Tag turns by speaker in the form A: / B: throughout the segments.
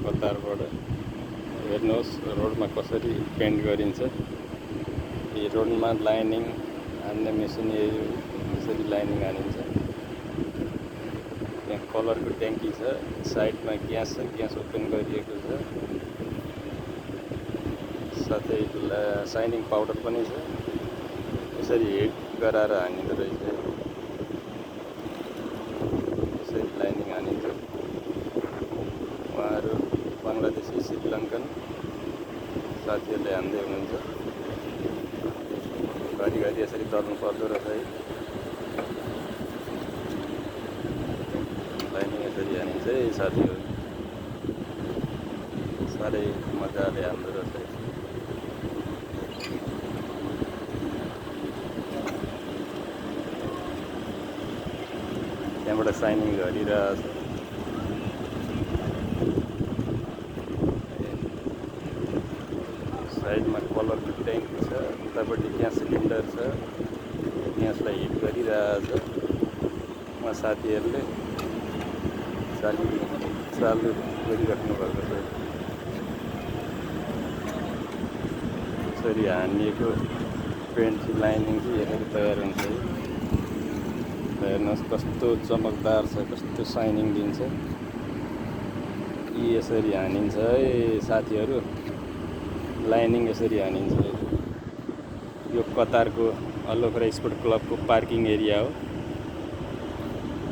A: कतारबाट हेर्नुहोस् रोडमा कसरी पेन्ट गरिन्छ। यो रोडमा लाइनिङ हान्ने मेसिन यसरी लाइनिङ हानिन्छ। यहाँ कलरको ट्याङ्की छ, साइडमा ग्यास छ, ग्यास ओपन गरिएको छ, साथै साइनिङ पाउडर पनि छ। यसरी हिट गराएर हानिँदो रहेछ। यसरी लाइनिङ हानिन्छ। उहाँहरू बङ्गलादेशी श्रीलङ्कन साथीहरूले हान्दै हुनुहुन्छ। घरिघरि यसरी दर्नु पर्दो रहेछ है। लाइनिङ यसरी हानिन्छ है साथीहरू, साह्रै मजाले हान्दो रहेछ। त्यहाँबाट साइनिङ गरिरहेछ। साइडमा कलरको ट्याङ्की छ, उतापट्टि ग्यास सिलिन्डर छ, ग्यासलाई हिट गरिरहेछ। उहाँ साथीहरूले चालु गरिराख्नु भएको छ। यसरी हानिएको पेन्ट लाइनिङ चाहिँ यसरी तयार हुन्छ है। हेर्नुहोस् कस्तो चमकदार छ, कस्तो साइनिङ दिन्छ। यी यसरी हानिन्छ है साथीहरू, लाइनिङ यसरी हानिन्छ। यो कतारको अल-वफरा स्पोर्ट क्लबको पार्किङ एरिया हो।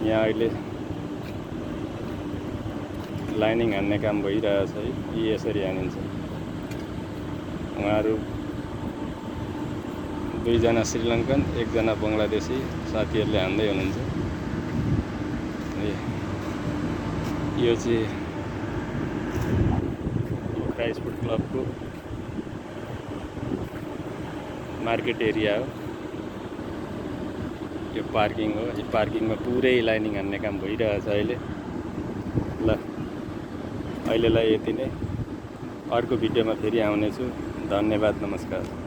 A: यहाँ अहिले लाइनिङ हान्ने काम भइरहेछ है। यी यसरी हानिन्छ। उहाँहरू दुईजना श्रीलङ्कन, एकजना बङ्गलादेशी साथीहरूले हान्दै हुनुहुन्छ। यो चाहिँ अल-वफरा स्पोर्ट क्लबको मार्केट एरिया हो। यो पार्किङ हो। यो पार्किङमा पुरै लाइनिङ हान्ने काम भइरहेछ अहिले। ल अहिलेलाई यति नै। अर्को भिडियोमा फेरि आउनेछु। धन्यवाद, नमस्कार।